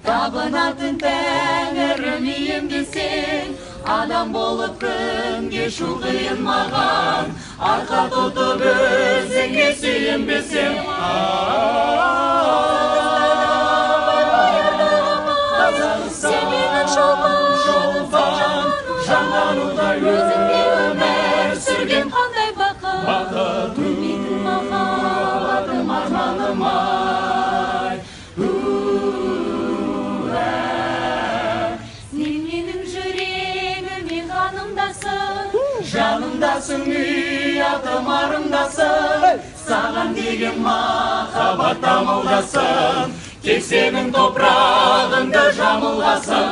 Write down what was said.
Табынатын тәңірім ием десең, адам болып күн кешу қиын маған. Арқа тұтып өзіңе сүйенбесем. Сен менің шолпаным, жанданудай өзіңде өмір сүрген қандай бақыт, өлмейтін махаббатым, арманым ай. Сен менің жүрегіме қанымдасың, жанымдасың, ұятым, арымдасың. Саған деген махаббат тамылдасын, тек сенің топырағыңды жамылғасын.